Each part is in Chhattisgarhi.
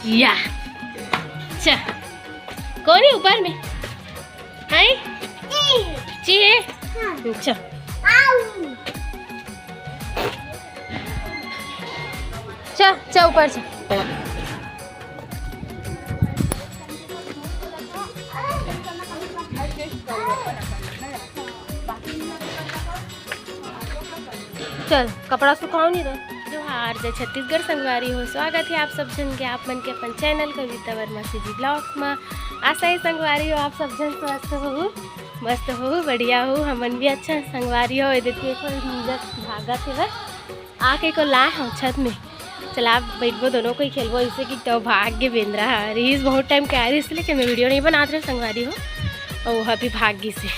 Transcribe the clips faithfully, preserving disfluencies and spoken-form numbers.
या। अच्छा, कौन है ऊपर में? हैं? ची है? अच्छा। चा, चा ऊपर चा। चल, कपड़ा सुखाओ नहीं रहे। जोहार, जय छत्तीसगढ़ संगवारी हो। स्वागत है आप सब झन के आप मन के अपन चैनल कविता वर्मा सीजी ब्लॉग्स में। आशा है संगवारी हो, आप सब झन स्वस्थ हो, मस्त हो, बढ़िया हो। हमन भी अच्छा संगवारी हो। ये देखिए, कोई नीरज भागत है, आके को लाए हम छत में। चला, बैठबो दोनों कोई खेलबो, इसे कि तो भाग के बेंदरा है। रहीस बहुत टाइम के आ रही, इसलिए कि मैं वीडियो नहीं बनात रहे संगवारी हो, और वो अभी भाग गई से।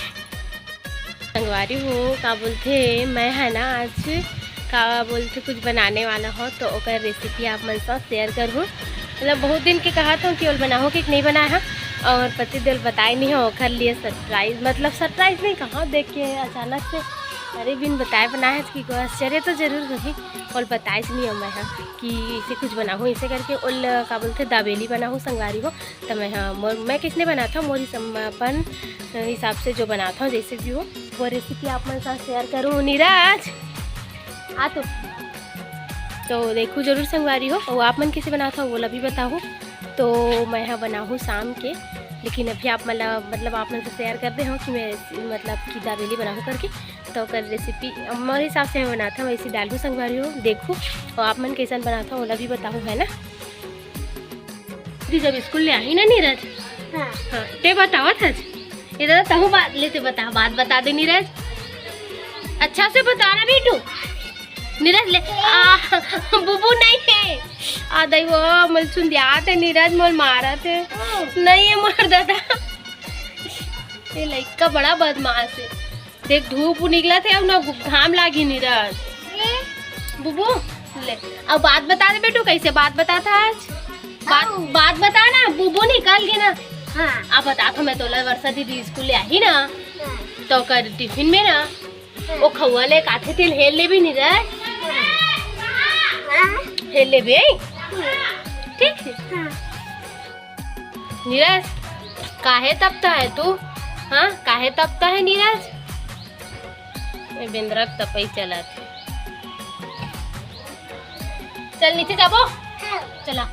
संगवारी हो, का बोलथे, मैं है ना आज का बोलथे कुछ बनाने वाला हो, तो ओकर रेसिपी आप मन साथ शेयर करहूँ। मतलब बहुत दिन के कहा था कि ओल बनाहूँ कि नहीं बनाया है, और पति देव बताए नहीं हो, ओकर लिए सरप्राइज, मतलब सरप्राइज नहीं कहा, देख के अचानक से अरे बिन बताए बनाए है कि कोई आश्चर्य तो जरूर होही। ओल बताए नहीं हो मैं हाँ कि इसे कुछ बनाहूँ, इसे करके ओल का बोलथे दाबेली बनाहूँ संगवारी हो। तो मैं हाँ मोर मैं किसने बनाता हूँ मोरी सम- अपन हिसाब से जो बनाता हूँ जैसे भी हो, वो रेसिपी आप मन साथ शेयर करूँ। नीरज, आ तो, तो देखो जरूर संगवारी हो, और आप मन कैसे बनाता हो वो ला भी बताओ। तो मैं हाँ बनाहूँ शाम के, लेकिन अभी आप मन ला, मतलब आप मन से शेयर कर दे हो कि मैं मतलब कि दाबेली बनाहूँ करके। तो ओकर रेसिपी मोर हिसाब से मैं बनाता हूँ, वैसे डालू संगवारी हो, देखू और आप मन कैसन बनाता हो वो ला भी बताओ, है ना। दीदी जब स्कूल ले आही ना नीरज, हाँ। हाँ, ते बतावत हस, इधर तहु बात लेते बता, बात बता दे नीरज, अच्छा से बता ना बेटू। नीरज ले आ, बुबू नहीं है। आ दई वो मलसुन दिया थे नीरज, मोल मारा थे। नहीं है मोर दादा, ये लइका बड़ा बदमाश है। देख धूप निकला थे, ना घाम लागी नीरज। बुबू ले, अब बात बता दे बेटू, कैसे बात बता था आज? बात, बात बता ना, बुबू निकल गई ना। हाँ। अब बता तो मैं तोला वर्षा दीदी स्कूल ले आही ना, हाँ। तो कर टिफिन में ना, हाँ। वो खौआ ले काथे तिल हेल ले भी नीरज। हाँ। हेल ले भी, ठीक है। हाँ। नीरज, काहे तपता है तू? हाँ, काहे तपता है नीरज? ये बेंदरा के तपई चलत है। चल नीचे जाबो। चला।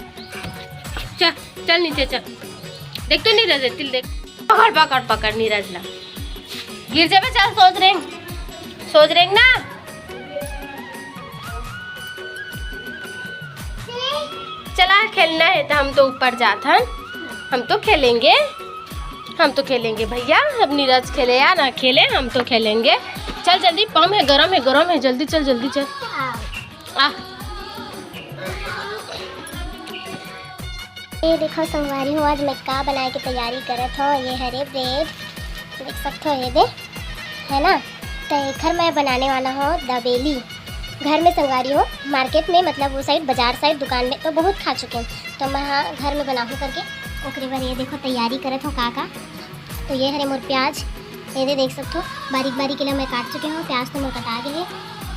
चल, चल नीचे चल। देख तो नीरज है, तिल देख। पकड़, पकड़, पकड़ नीरज ला। गिर जाबे, चल सोच रेंग। सोच रेंग ना। चला खेलना है तो हम तो ऊपर जात हन। हम तो खेलेंगे। हम तो खेलेंगे भैया, अब नीरज खेले या ना खेले, हम तो खेलेंगे। चल जल्दी, पम है, गरम है, गरम है, जल्दी चल, जल्दी चल। आ। ये देखो संगवारी हो, आज मैं का बनाए के तैयारी करत हव। ये हरे ब्रेड, देख सकत हो, ये दे, है ना। तो एखर मैं बनाने वाला हव दाबेली। घर में संगवारी हो, मार्केट में, मतलब वो साइड, बाजार साइड, दुकान में तो बहुत खा चुके हैं। तो मैं हाँ घर में बनाहूँ करके, ओकरे बर ये देखो तैयारी करत हव का का। तो ये हरे मोर प्याज, ये दे देख सकत हो, बारीक बारीक एला मैं काट चुके हव। प्याज तो मोर कटा गे हे।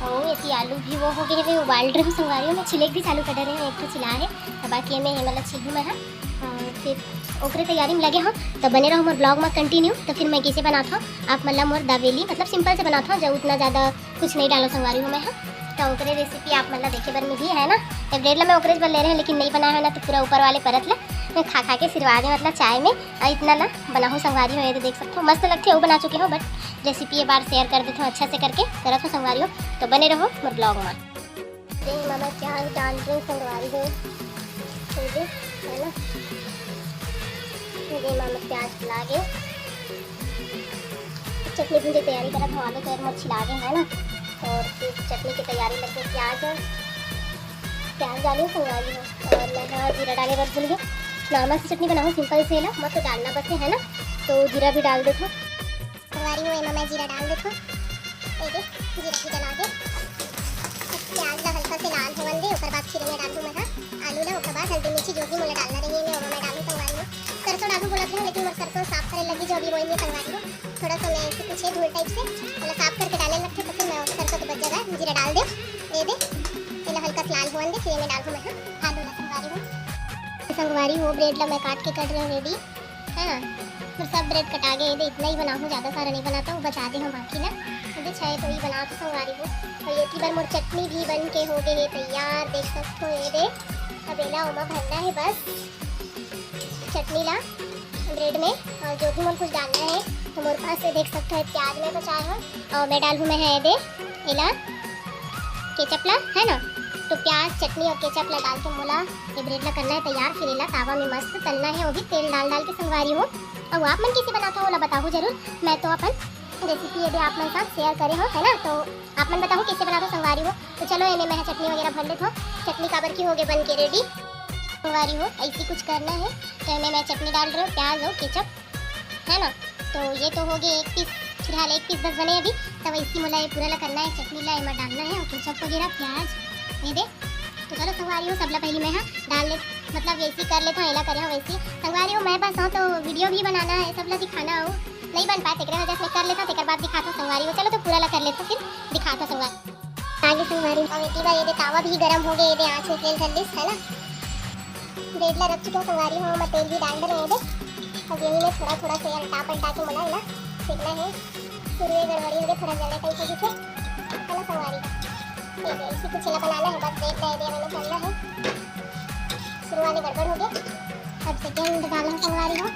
और एती आलू भी वो हो गए हे, उबाल रहे हूँ संगवारी हो। मैं छिले के भी चालू कर रहे हूँ, एक ठो छिला है, तो बाकी में ये मतलब छिलहूँ मैं, हाँ। और फिर ओकरे तैयारी में लगे हव, तो बने रहो मोर ब्लॉग में कंटिन्यू। तो फिर मैं कैसे बनात हव, आप मतलब मोर दाबेली, मतलब सिंपल से बनात हव, जब उतना ज़्यादा कुछ नहीं डालो संगवारी हो मैं, हाँ। तो ओकरे रेसिपी आप मतलब देखे बर मिली है ना। ये ब्रेड ला मैं ओकरे बर ले रहे हैं, लेकिन नहीं बनाया है ना, तो पूरा ऊपर वाले परत ला मैं खा खा के सिरवा दे, मतलब चाय में। और इतना ना बनाहूँ संगवारी हो, ये तो देख सकत हो, मस्त लगथे, वो बना चुके हो, but रेसिपी ये बार शेयर कर देते हो अच्छा से करके, करत हो संगवारी हो, तो बने रहो मोर ब्लॉग में। ये मामा प्याज डाल रहे संगवारी हो, ये दे, है ना, ये दे मामा प्याज डाल के चटनी भूंजे तैयारी करत हव, आलू तो मोर छिला गे है ना, और फिर चटनी की तैयारी लग गई, प्याज है, प्याज डाली संगवारी हो, और मैं हाँ जीरा डाले बर भूल गई। नॉर्मल सी चटनी बनाहूँ, सिंपल से ना, मस्त डालना बस है ना, तो जीरा भी डाल देथव। संगवारी हो, एमा मैं जीरा डाल देथव। ये दे, जीरा भी डला गे। अब प्याज ला हल्का से लाल होवन दे, ओकर बाद फिर मैं डालहूँ मैं हाँ आलू ला, ओकर बाद हल्दी मिर्ची जो भी मोला डालना रही, मैं ओमा मैं डालहूँ संगवारी हो। सरसों डालहूँ बोलत हूँ, लेकिन मोर सरसों साफ करे लगी, जो अभी वही में संगवारी हो। थोड़ा सा मैं ऐसे कुछ है धूल टाइप से, मतलब साफ करके डाले लगथे, तो फिर मैं सरसों के बजाय जीरा डाल दे। ये दे, एला हल्का से लाल होवन दे, फिर मैं डालहूँ मैं हाँ आलू ला संगवारी हो। संगवारी हो, ब्रेड ला मैं काट के कर रहे हूँ रेडी, है ना। मोर सब ब्रेड कटा गए, ये दे इतना ही बनाहूँ, ज़्यादा सारा नहीं बनाता हूँ, बचा दे हूँ बाकी ला। ये दे छः तो ही बना तो संगवारी हो। और ये की बार मोर चटनी भी बन के हो गए है तैयार, देख सकते हो। ये दे अब एला ओमा भरना है बस चटनी ला ब्रेड में। और जो भी मोर कुछ डालना है तो मोर पास ये देख सकते हो प्याज में बचाए हो और मैं डालूँ मैं है ये दे एला केचप ला, है ना। तो प्याज, चटनी और केचप ला डाल के मोला ये ब्रेड ला करना है तैयार। फिर एला तावा में मस्त तलना है, वो भी तेल डाल डाल के संगवारी हो। और आप मन कैसे बनाता हो ओला बताओ जरूर। मैं तो अपन रेसिपी ये दे आप मन साथ शेयर करे हो, है ना। तो आप मन बताओ कैसे बनाता हो संगवारी हो। तो चलो एमे मैं चटनी वगैरह भर लेता हूँ। चटनी काबर की हो गए बन के रेडी संगवारी हो। ऐसी कुछ करना है तो एमे मैं चटनी डाल रही हूँ, प्याज और केचप, है ना। तो ये तो हो गए एक पीस, फिलहाल एक पीस बस बने अभी। तब ऐसी मोला ये पूरा ला करना है, चटनी ला एमा डालना है और केचप वगैरह प्याज ये दे। तो चलो संगवारी हो, सबला पहली मैं हाँ डाल ले, मतलब वैसी कर लेता हूँ, एला करे हूँ वैसी। संगवारी हो मैं बस हूँ तो वीडियो भी बनाना है, सबला दिखाना हो, नहीं बन पाए तेकरे वजह से मैं कर लेता हूँ, तेकर बाद दिखाता हूँ संगवारी हो। चलो तो पूरा ला कर लेता हूँ, फिर दिखाता हूँ संगवारी। आगे संगवारी हो, बेटी बा ये दे तावा भी गरम हो गए, ये दे आँच निकले ठंडिस है ना। ब्रेड ला रख चुके हैं संगवारी हो, मैं तेल भी डाल दे रहे हैं। अब यही में थोड़ा थोड़ा से उल्टा पलटा के मोला है ना सेकना है। शुरू में गड़बड़ी हो गई, थोड़ा जल्दी कहीं से दिखे है ना संगवारी। ये दे इसी कुछ ला बनाना है, बस ब्रेड ला ये दे मैंने तलना है। शुरू वाले गड़बड़ हो गए, अब सेकंड डाला है संगवारी हो।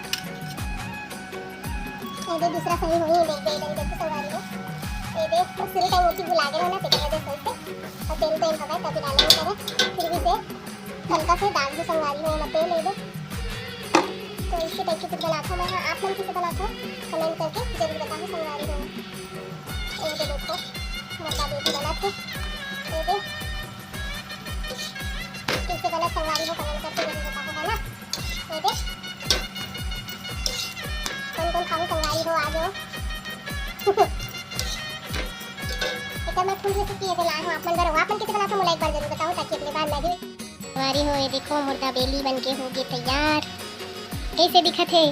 ये दे दूसरा सही हो ही नहीं गई, इधर देखो संगवारी हो। ये दे शुरू टाइम होती भुला गए हो ना, तेरे वजह से। और तेल तो इन हवा है, तभी डालेंगे करे। फिर भी दे हल्का से डाल दे संगवारी हो, मत ले दे। तो इसके टाइप की कुछ बनाता हूँ मैं, हाँ, आप मन कैसे बनाते हो कमेंट करके जरूर बताओ संगवारी हो। ये दे देखो, मोटा बेटी बना थे, ये दे कैसे बना संगवारी हो, कमेंट करके जरूर बताओ, है ना। ये दे कौन कौन खाओ संगवारी हो, आ जाओ। एक मैं फुल रेसिपी ये दे लाए हूँ, आप मन बर, आप मन कैसे बनाते हो, मोला एक बार जरूर बताओ, ताकि अगले बार मैं भी संगवारी हो, ये देखो, मोर दाबेली बन के हो गए तैयार। कैसे दिखत है,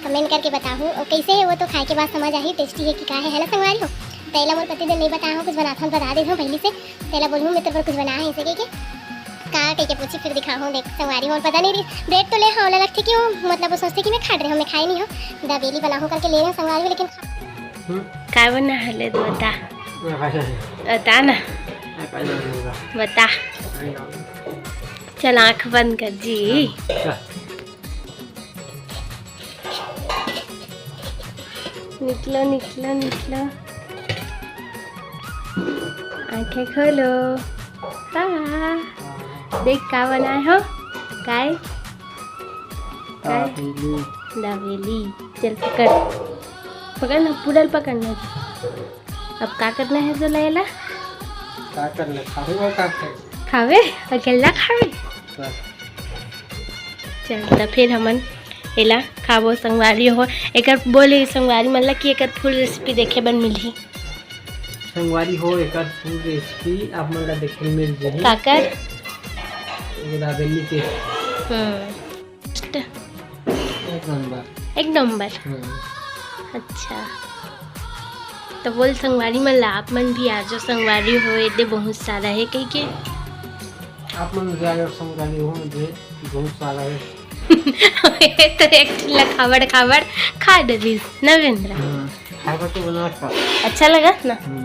कमेंट करके बताहू। और कैसे है, वो तो खाए के बाद समझ आही, टेस्टी है कि का है, है ना संगवारी हो। तेला मोर पति देव नहीं बताया हूँ, कुछ बनाता हूँ, बता देता हूँ पहले से। तेला बोलूँ, मैं तेरे पर कुछ बनाया है, ऐसे कह के, का कह के पूछी, फिर दिखाहूँ। देख संगवारी हो, पता नहीं रही, ब्रेड तो ले हाँ, ओला लगथे कि वो, मतलब, वो सोचथे कि मैं खा रहे हूँ, मैं खाए नहीं हूँ, दाबेली बनाहूँ करके ले रहे हूँ संगवारी हो, लेकिन खा हम्म। काय बना है, ले तो बता। मैं खा जाऊंगा। बता ना। मैं खा जाऊंगा। बता। नहीं खाऊंगा। चल, आँख बंद कर जी। हाँ, चल। निकलो, निकलो, निकलो। आँखें खोलो। हाँ। देख, का बनाए हो? काय? काय? दाबेली। दाबेली। चल, पकड़। पकड़ ना, पूरा पकड़ना। अब का करना है, जो लाएला? का करना? खाहू और का खाए? खावे? अकेला खावे? बस। चल, त फिर हमन एला खाबो संगवारी हो। एकर बोले संगवारी मन ला कि एकर फुल रेसिपी देखे बर मिलही। संगवारी हो, एकर फुल रेसिपी आप मन ला देखे मिल जही। काकर? ये दाबेली के। हम्म। एक नंबर। एक नंबर। हम्म। अच्छा, तो बोल संगवारी मन ला, आप मन भी आ जाओ संगवारी हो, एदे बहुत सारा है कह के। आप मन भी आ जाओ संगवारी हो, एदे बहुत सारा है। ये तो एक ठिल्ला खावड़ खावड़ खा डरिस नवेंद्र। हम्म, खाए बर तो बना था। अच्छा लगा ना? हम्म।